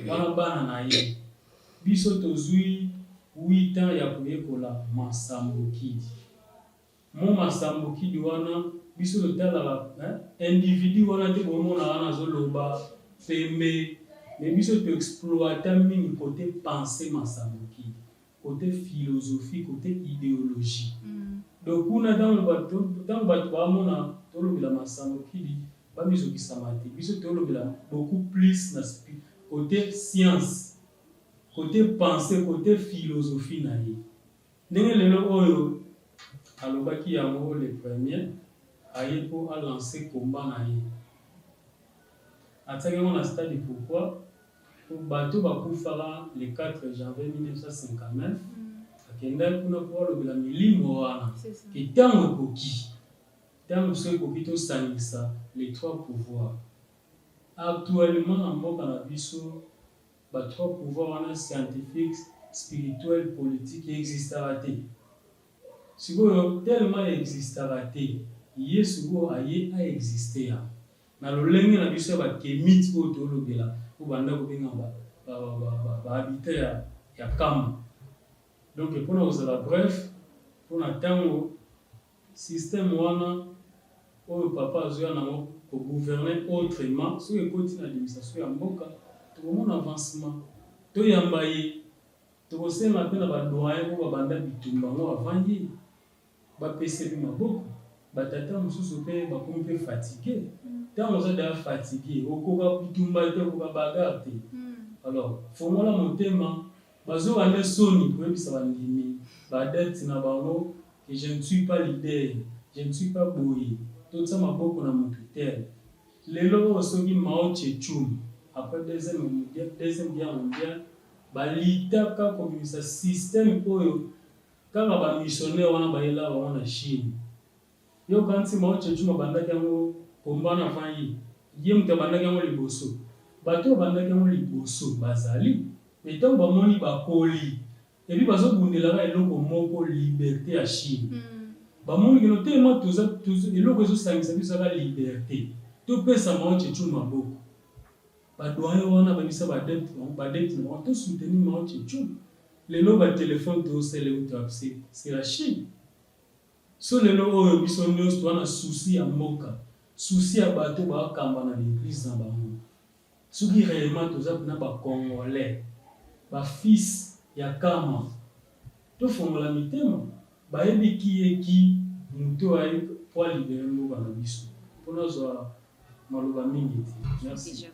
wana, bana na ye. Biso tozwi 8 ans ya koyekola Masambukidi. Mo Masambukidi wana, biso totalaka individu wana te. Bomona wana azoloba pembe, mais biso toexploita mingi côté pensée Masambukidi, côté philosophie, côté idéologie. Donc kuna, ntango bato bamona tolobela Masambukidi, bamizokisama te. Biso tolobela beaucoup plus na côté science, côté pensée, côté philosophie na ye. Ndenge lelo oyo alobaki yango, le premier aye mpo alance combat na ye, atiaki yango na stade. Pourquoi? Po bato bakufaka le 4 janvier 1959, akendaki kuna mpo alobela milimo wana ke ntango ekoki, ntango so ekoki, tosangisa les trois pouvoirs. Actuellement na mboka na biso, ba trois pouvoirs wana, scientifique, spirituel, politique, existaka te. Sikoyo tellement existaka te, ye sikoyo aye aexiste yango na lolenge na biso ya Bakemite oyo tolobela, oyo banda kobenga bahabitant ya Kama. Donc mpona kozala bref, mpona ntango, système wana oyo papa azoya nango kogouverner autrement, soki ekoti na administration ya mboka, tokomona avancement. Toyamba ye. Tokosenga mpe na ba doyens oyo babanda bitumba yango avant ye bapesa ye mpe maboko. Ba tata mosusu mpe bakomi mpe fatigue. Tango oza dejà fatigue okoka bitumba te, okoka bagarre te. Alors fongola motema, bazoka nde soni koyebisa bandimi, ba adeptes na bango que je ne suis pas leader, je ne suis pas boye, totia maboko na mutu tel. Lelo oyo soki Mao Tse-tung après deuxième guerre mondiale Ba luttaka kobimisa système oyo kaka ba missionnaires wana bayela bango na Chine. Yo okanisi Mao Tse-tung abandaki yango combat wana avant ye? Ye mutu abandaki yango liboso? Batu oyo babandaki yango liboso bazali mais tango bamoni bakoli et puis bazo bundela kaka eloko moko liberte ya Chine. Bamoni que non tellement toza eloko ezo sangisa biso eza kaka liberte topesa Mao Tse-tung maboko. Ba doyen wana bayebisa ba adeptes bango ba adeptes na bango to soutenir Mao Tse Tung. Lelo ba telephones tozo sala ewuta wapi c'est c'est la Chine. So lelo oyo biso nionso toza na souci ya mboka, souci ya bato oyo ba kamba na ba eglises na bango. Soki reellement toza pena ba congolais, ba fils ya Kama, to fongola mitema. Bayebi qui est qui, mutu oyo aye po a liberer mboka na biso. Po nazwa maloba mingi te. Merci. Déjà mingi.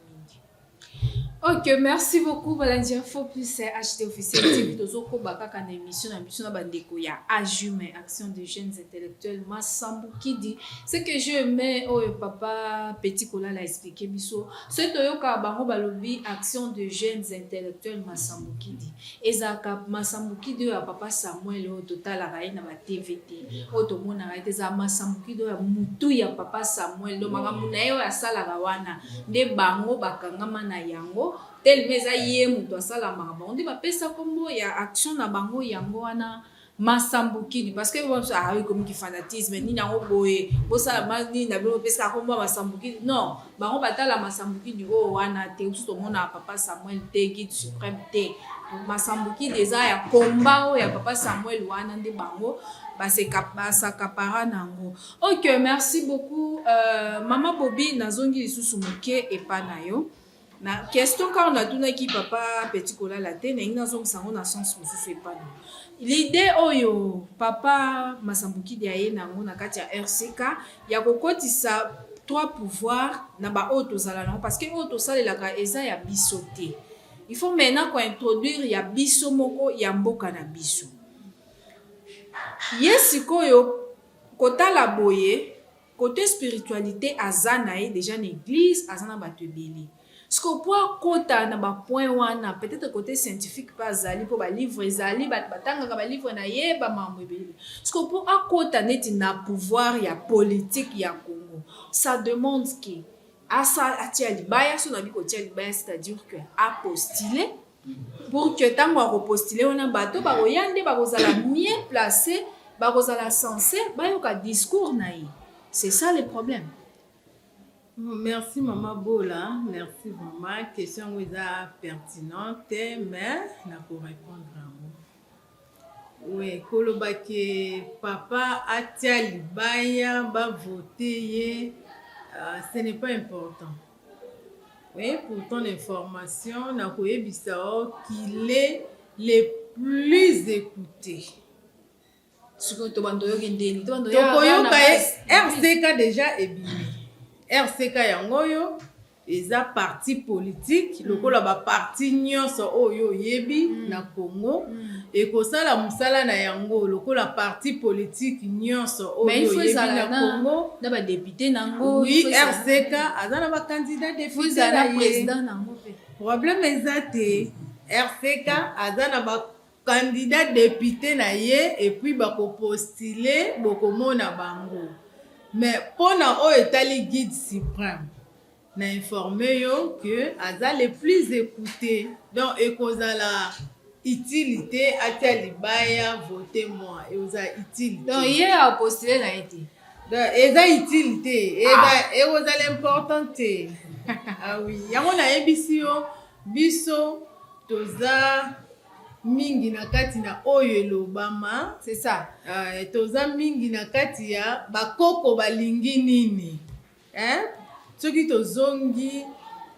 Ok, merci beaucoup balandi info plus HD officiel TV tozokoba kaka na émission na biso na bandeko ya AJUME action de jeunes intellectuels Masambukidi ce que je aimais oyo papa Petit Kolala expliquer biso soki toyokaka bango balobi action de jeunes intellectuels Masambukidi Ezalaka masambukidi oyo ya papa Samuel oyo totalaka ye na ba TV te, oyo tomonaka ye te. Ezalaka masambukidi oyo ya mutu ya papa Samuel. Donc makambo na ye oyo asalaka wana nde bango bakangama na yango tellement eza ye mutu asala makambo yango nde bapesa kombo ya action na bango yango wana Masambukidi parce que bon ah oui comme ki fanatisme nini yango boye bosala ma nini na bino bopesaka kombo ya masambukidi non bango batala masambukidi oyo wana te biso tomonaka papa Samuel te guide suprême te masambukidi eza ya combat oyo ya papa Samuel wana nde bango basakapara na yango ok merci beaucoup euh, mama Bobi nazongi lisusu moke epa na yo Na question kaka natunaki papa petit kolala te nalingi nazongisa yango na sens mosusu epa na l'idee oyo papa Masambukidi aye na yango na kati ya RCK ya kokotisa trois pouvoirs na ba oyo tozala na yango parce que oyo tosalelaka eza ya biso te il faut maintenant ko introduire ya biso moko ya mboka na biso ye sikoyo kotala boye Cote spiritualite aza na ye dejà na eglise aza na batu ebele sikoyo po akota na ba point wana peut etre cote scientifique pe azali po ba livre ezali batu batangaka ba livre na ye ba makambo ebele sikoyo po akota neti na pouvoir ya politique ya Congo ça demande que asa atia libaya soki nabi kotia libaya c'est à dire que a postuler pour que ntango akopostule wana bato bakoya nde bakozala mieux place bakozala sense bayoka discours na ye c'est ça le problème. Merci maman Bola, merci vraiment. Question yango eza pertinente mais nako répondre yango. Oui, koloba ke papa atia libaya ba voter ye ce n'est pas important. Oui, pour ton information, nakoyebisa yo qu'il est le plus écouté. Sikoyo tobanda oyoki ndeni tokoyoka ye RCK déjà ebimi RCK yango oyo eza parti politique lokola ba parti nyonso oyo oyebi na Congo ekosala mosala na yango lokola parti politique nyonso oyo oyebi na Congo na ba député nango oui RCK aza na ba candidat député na président nango pe problème eza te RCK aza na ba candidat député na ye et puis bako postuler bokomona bango mais pona oyo etali guide suprême na informe yo que aza le plus écouté donc ekozala utile te atia libaya vote moi ekozala utile donc ye apostule na ye te donc eza utile te ekozala important te ah oui yango nayebisi yo biso toza mingi na kati na oyo elobama c'est ça uh, toza mingi na kati ya bakoko balingi nini eh? Soki tozongi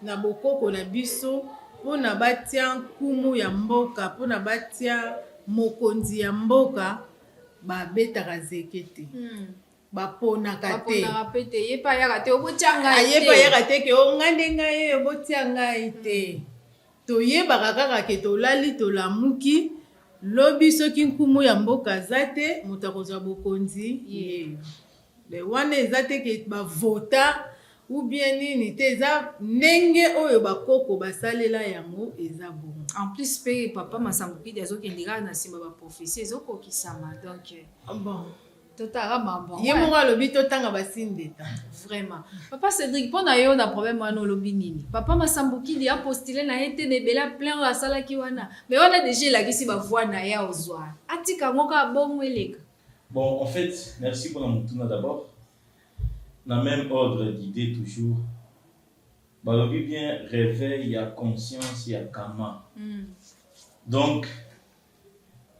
na bokoko na biso. mpona batia nkumu ya mboka, mpona batia mokonzi ya mboka, babetaka zeke te. Baponaka te. Baponaka pe te. Ye pe ayaka te obotia ngai te. Ye pe ayaka te ke o ngai nde ngai ye obotia ngai te. Toyebaka kaka ke tolali tolamuki lobi soki nkumu ya mboka aza te moto akozwa bokonzi ye. Mais wana eza te ke ba vota ou bien nini te, eza ndenge oyo bakoko basalela yango eza bongo. En plus pe papa Masambukidi azokende kaka na sima ba prophetie ezokokisama donc bon totala mambo ye moko alobi totanga ba signe de temps. Vraiment papa Cedric pona yo na problème wana olobi nini? Papa Masambukidi a postuler na ye te na ebele ya plein oyo asalaki wana mais wana dejà elakisi ba voix na ye akozwa atika yango kaka bongo eleka. Bon en fait merci pona motuna d'abord na meme ordre d'idee toujours balobi bien reveil ya conscience ya kama donc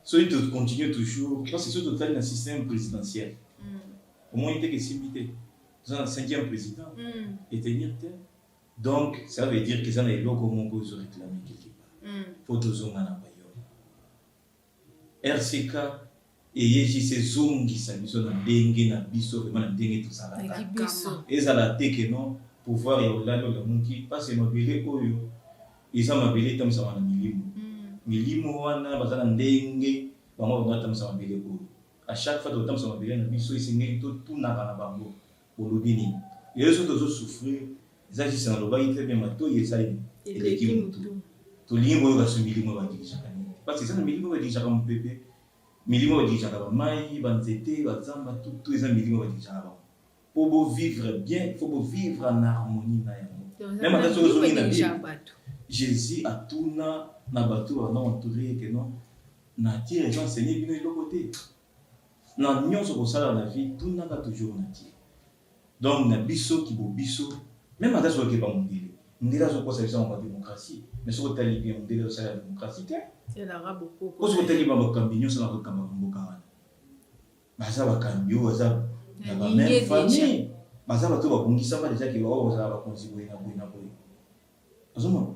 soki to continuer toujours parce que soki totali na système presidentiel omoni te ke esimbi te toza na cinquième president etenir te donc ça veut dire que eza na eloko moko ezo reclamer quelque part faut tozonga na royaume. RCK eye juste ezongisa biso na ndenge na biso vraiment na ndenge tozalaka ezala te que non pouvoir ya olali olamuki parce que mabele oyo eza mabele etambwisama na milimo milimo wana baza na ndenge bango bango batambwisa mabele oyo à chaque fois tokotambwisa mabele na biso esengeli totunaka na bango bolobi nini lelo soki tozo souffrir eza juste nalobaki très bien matoyi esali eleki mutu tolingi koyoka soki milimo oyo badirigeaka nini parce que eza na milimo oyo badirigeaka mopepe milimo oyo badirigeaka bamai banzete bazamba tout tout eza milimo oyo badirigeaka bango po bo vivre bien il faut bo vivre en harmonie na yango meme ata soki ozongi na bible Jésus atuna na bato oyo banda entouré ye que non nature ezo enseigner bino eloko te na nyonso kosala na vie tunaka toujours nature Donc na biso ki bo biso meme ata soki oke pa mundele, mundele azo kosa biso makambo ya democratie mais soki otali bien mundele azo salela democratie te. Po soki otali ba bakambi nionso na kokamba ba mboka wana baza bakambi oyo baza na ba meme famille, baza bato oyo babongisama dejà ke oyo bakozala bakonzi boye na boye na boye. Ozomona?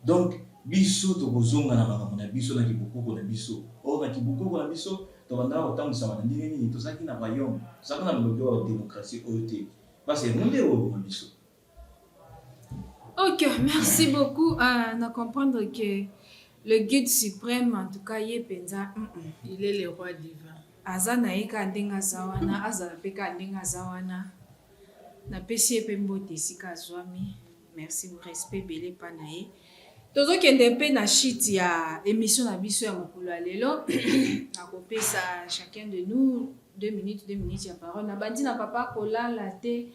Donc biso tokozonga na makambo na biso na kibokoko na biso. Or na kibokoko na biso tobandaka kotambwisama na ndenge nini? Tozalaki na royaume, tozalaka na biloko ya democratie oyo te. Parce que yango nde ekoboma biso. Ok, merci beaucoup. Na comprendre que le guide supreme, en tout cas, ye penza, Il est le roi divin. Aza na ye kaka ndenge aza wana, azala pe kaka ndenge aza wana. Napesi ye pe mbote esika azwami. Merci respect ebele epa na ye. Tozokende mpe na chute ya emission na biso ya mokolo ya lelo. Nakopesa chacun de nous 2 minutes 2 minutes ya parole. Nabandi na papa kolala te,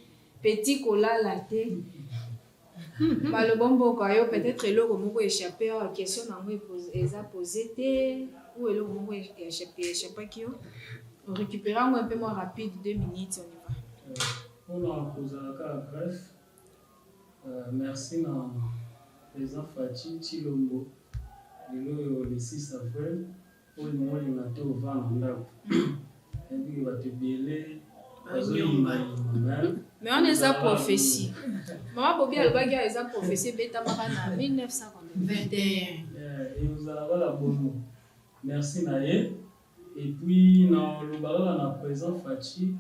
petit kolala te. Maloba mboka yo peut-être eloko moko échappé awa question nango eza posé te ou eloko moko échappé échappaki yo. Récupérer yango un peu moins rapide 2 minutes on y va. Mpona kozala kaka bref, merci na president Fatshi Tshilombo lelo oyo le 6 avril olinga olinga te ova na ndako nayebi ke bato ebele bazoyimayima mais Mais wana eza prophetie. Mama Bobi alobaki awa eza prophetie ebetamaka na 1921. Ekozala kaka bongo. Merci na ye et puis naloba kaka na president Fatshi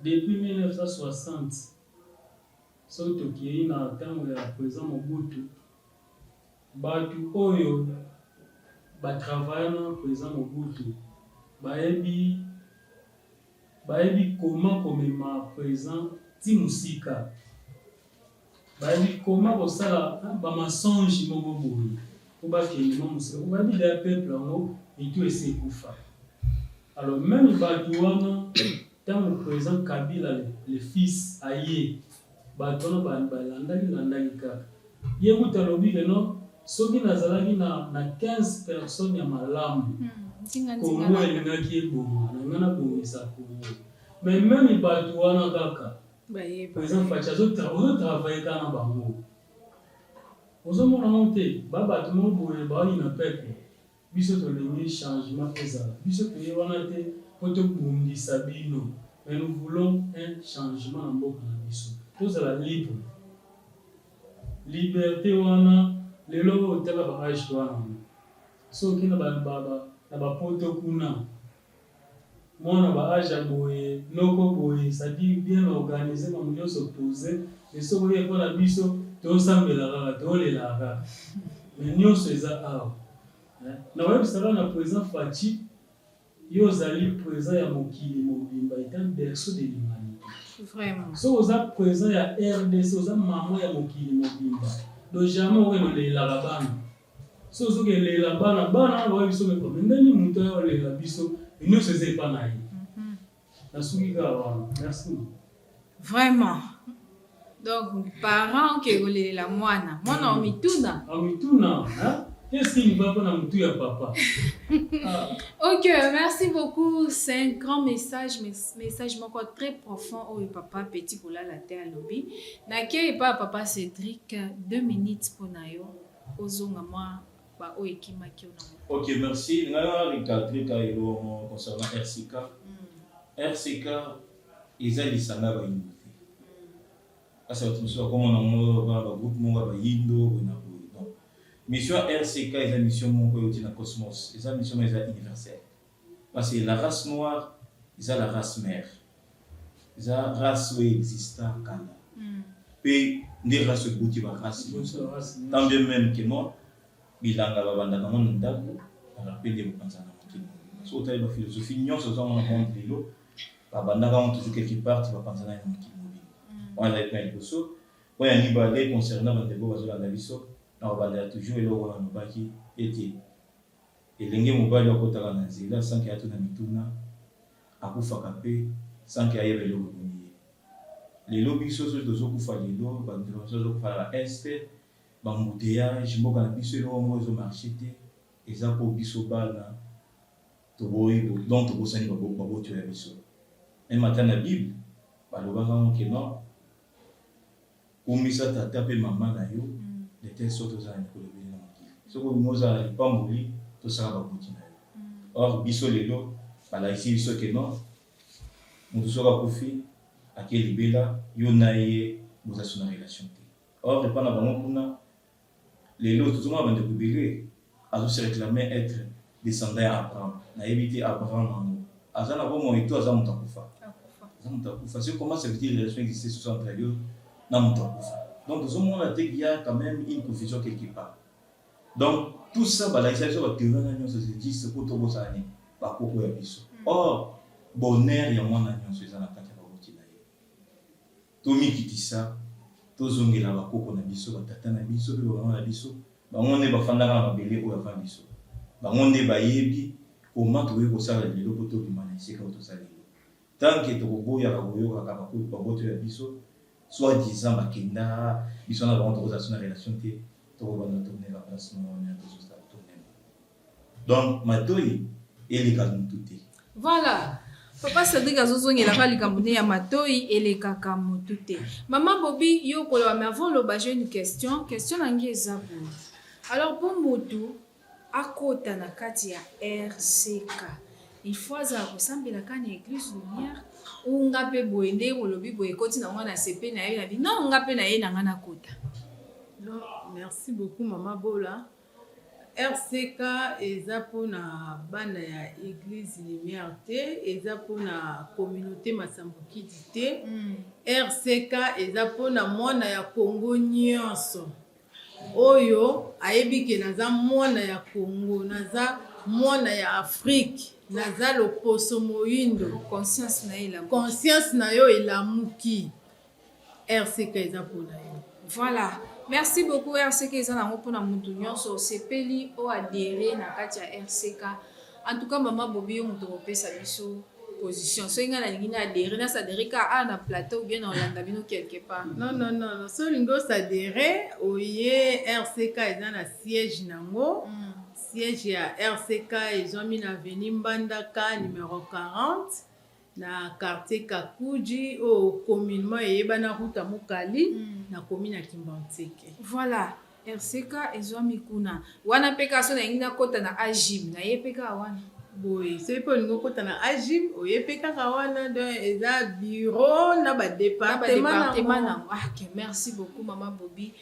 Depuis 1960 soki tokeyi na tango ya president Mobutu, batu oyo ba travailla na president Mobutu bayebi bayebi comment komema president ti musika, bayebi comment kosala ba mensonges moko boye po bakende mwa musika po bayebi dejà peuple yango mitu esi ekufa. Alors meme batu wana tango president Kabila le fils aye batu wana ba landaki landaki kaka ye kutu alobi que non soki nazalaki na na 15 personnes ya malamu Congo elingaki ebonga na nga na bongisa Congo mais meme batu wana kaka president Fatshi azo ozo travailler kaka na bango ozo mona ngo te ba batu moko boye ba yina peuple. Biso tolingi changement ezala. Biso toye wana te po tobundisa bino mais nous voulons un changement na mboka na biso. Tozala libre. Liberte wana lelo oyo tala ba age wana soki na ba ba na ba poto kuna mwana ba age ya boye noko boye c'est à dire bien organise makambo nionso pose mais soki oye epa na biso tosambela kaka tolelaka kaka mais nionso eza awa nakoyebisa kaka na president Fatshi Yo ozali president ya mokili mobimba est un berceau de l'humanite. Vraiment. Soki oza president ya rdc oza maman ya mokili mobimba donc jamais okende olelaka bana. Soki ozoke lela bana bana wana bayebi biso mais ndenge nini moto aya olela biso nionso eza epa na ye. Nasuki kaka wana. Merci. Vraiment. Donc parent oke kolelela mwana, mwana omituna. Omituna, hein? Qu'est-ce qui ne va pas na mutu ya papa? Ah. Ok, merci beaucoup. C'est un grand message, message moko très profond oyo papa petit kolala te alobi. Nakei pa papa Cédric, 2 minutes pona yo ozonga mwa ba oyo ekimaki yo na Ok, merci. Ngai na recadrer ka eloko moko concernant RCK. RCK eza lisanga ya bayindo te. Kasi bato mosusu bakomona yango lokola ba groupe moko ya bayindo boye na boye. Donc mission ya RCK eza mission moko euti na cosmos, eza mission moko eza universelle. Parce que la race noire eza la race mère. Eza race oyo exista kala. Pe nde race oyo eboti ba race nyonso. Tant bien même que non, bilanga babandaka yango na ndako, alors pe nde bopanzana na mokili mobimba. Soki otali ba philosophie nyonso oza na monde lelo, babandaka yango toujours quelque part ti bapanzana na mokili mobimba. Wana ezali point ya liboso. Point ya mibale concernant bandeko bazolanda biso, na kobandela toujours eloko wana nalobaki ete elenge mobali akotaka na nzela sans que atuna mituna, akufaka pe sans que ayeba eloko ebomi ye. Lelo biso soki tozokufa lelo, bandeko na biso bazokufa na ba Est, ba embouteillages, mboka na biso eloko moko ezo marcher te, eza po biso bana toboyi donc tobosani baboti oyo ya biso. Meme ata na bible balobaka yango que non, kumisa tata pe mama na yo de telle sorte ozala na mikolo ebele na mokili. Soki olingi ozala na lipamboli, tosaka baboti na yo. Or biso lelo balakisi biso que non, moto soki akufi ake libela, yo na ye boza lisusu na relation te. Or epa na bango kuna lelo tozomona bandeko ebele azo se reclamer etre descendant ya Abraham. Nayebi te Abraham yango aza na bomoi to aza moto akufa. Aza moto akufa. C'est comment ça veut dire relation existe sur entre yo na moto akufa. Donc tozomona te qu'il y a quand même une confusion quelque part. Donc tout ça balakisa biso ba théorie wana nyonso c'est juste po tobosana nini bakoko ya biso. Or bonheur ya mwana nyonso eza na kati ya baboti na ye. Tomikitisa, tozongela bakoko na biso, batata na biso mpe bamama na biso. Bango nde bafandaka na mabele oyo avant biso. Bango nde bayebi comment tokoki kosala lelo mpo tobima na esika oyo toza lelo. Tant que tokoboyaka koyokaka baboti oyo ya biso, soit disant bakenda, biso na bango tokozala lisusu na relation te, tokobanda tourner kaka place moko wana tozosala tourner. Donc matoyi elekaka mutu te. Voilà. Papa Cedric azozongelaka likambo nde ya matoyi elekaka motu te. Mama Bobi, yo okoloba mais avant oloba j'ai une question. Question na ngai eza boye. Alors mpo motu akota na kati ya RCK, il faut azala kosambelaka na église Lumière ou nga mpe boye nde olobi boye ekoti na ngo na sepe na ye na bi non nga mpe na ye na nga nakota. Non, merci beaucoup mama Bola. RCK eza mpona bana ya église Lumière te, eza mpona communauté Masambukidi te. RCK eza mpona mwana ya Congo nyonso oyo ayebi ke naza mwana ya Congo, naza mwana ya Afrique, naza loposo moyindo. Conscience na ye elamuki. Conscience na yo elamuki. RCK eza mpona yo. Voilà. Merci beaucoup. RCK eza nango mpona mutu nyonso osepeli o adhérer na kati ya RCK. En tout cas mama Bobi, yo moto kopesa biso position. Soki ngai nalingi na adhérer, na s'adhérer ka a na plateau ou bien na olanda bino quelque part? Non, non, non, non. So olingi osadhérer, oye RCK eza na siège nango. Siège ya RCK ezwami na avenue Mbandaka numéro 40 na quartier Kakuji oyo communément eyebana route ya Mokali na commune ya Kimbanseke. Voilà. RCK ezwami kuna. Wana mpe kaka so nalingi nakota na agim, naye mpe kaka wana. Boye soki mpe olingi okota na agim, oye mpe kaka wana. Donc eza bureau na badépartement. Nango. Ah, ok, merci beaucoup mama Bobi.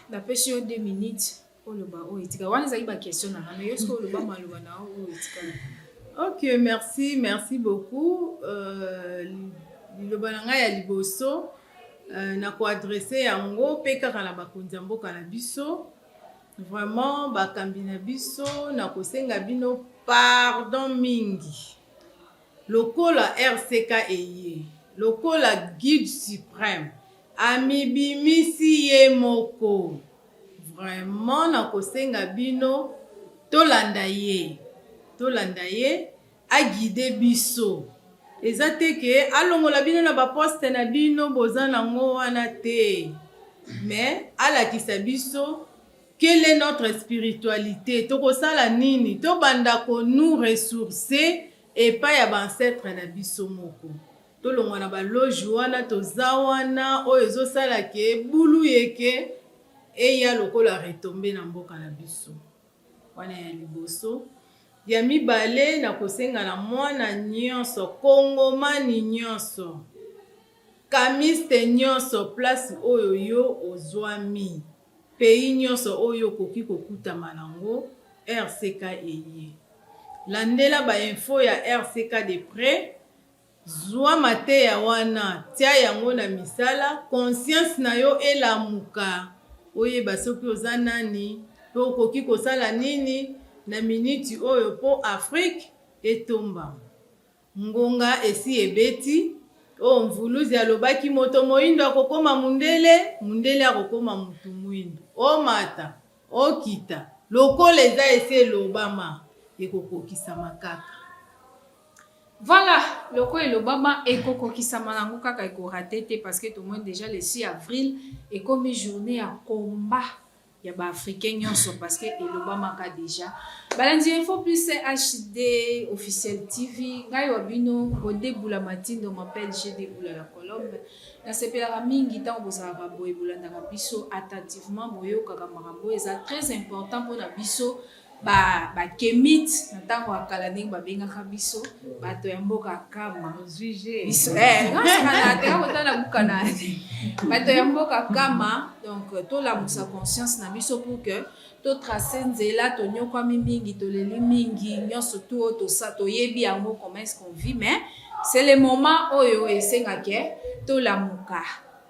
Napesi yo 2 minutes oloba oyo etikala. Wana ezalaki ba question na nga, mais yo sikoyo oloba maloba na yo oyo etikala. Ok, merci, merci beaucoup. Liloba na ngai ya liboso, nako adresser yango mpe kaka na bakonzi ya mboka na biso. Vraiment, bakambi na biso, nakosenga bino pardon mingi. Lokola RCK eye, lokola guide supreme amibimisi ye moko, vraiment nakosenga bino tolanda ye, tolanda ye aguide biso. Eza te ke alongola bino na ba poste na bino boza nango wana te, mais alakisa biso quelle est notre spiritualité, tokosala nini, tobanda ko nous ressourcer epai ya ba ancêtre na biso moko. Tolongwa na ba loge wana toza wana oyo ezosala ke bulu yeke eya lokola retombe na mboka na biso. Wana ya liboso. Ya mibale, nakosenga na mwana nyonso, kongomani nyonso, kamiste nyonso, place oyo yo ozwami, pays nyonso oyo okoki kokutama nango, RCK eye. Landela ba info ya RCK de près, zwa mateya wana, tia yango na misala, conscience na yo elamuka, oyeba soki oza nani pe okoki kosala nini na miniti oyo po Afrique etombama. Ngonga esi ebeti, oyo Mvuluzi alobaki moto moindo akokoma mundele, mundele akokoma mutu muindo. Omata, okita, lokola eza esi elobama, ekokokisama kaka. Voilà, lokola elobama ekokokisama nango kaka, ekorater te, parce que tomoni déjà le 6 avril ekomi journée ya combat ya baafricain nyonso, parce que elobamaka déjà. Balandi Info Plus HD Officiel TV, ngai wa bino Godebula Matindo, m'appelle Gdebula la Colombe. Nasepelaka mingi ntango bozalaka boye, bolandaka biso attentivement, boyokaka makambo oyo eza très important mpona biso bakemite na ntango ya kala, ndenge babengaka biso bato ya mboka Kama. Biso kotala bukana bato ya mboka Kama. Donc tolamusa conscience na biso pour que totrace nzela. Tonyokwami mingi, toleli mingi, nyonso tu oyo toyebi yango, comment est-ce qu'on vit, mais c'est le moment oyo esengake tolamuka.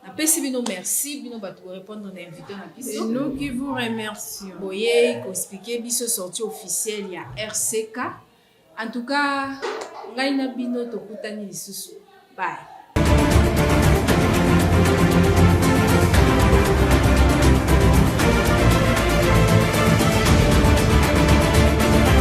Napesi bino merci, bino bato korépondre na invité na biso. C'est nous qui vous remercions. Boye koexpliquer biso sortie officielle ya RCK. En tout cas, ngai na bino tokutani lisusu. Bye.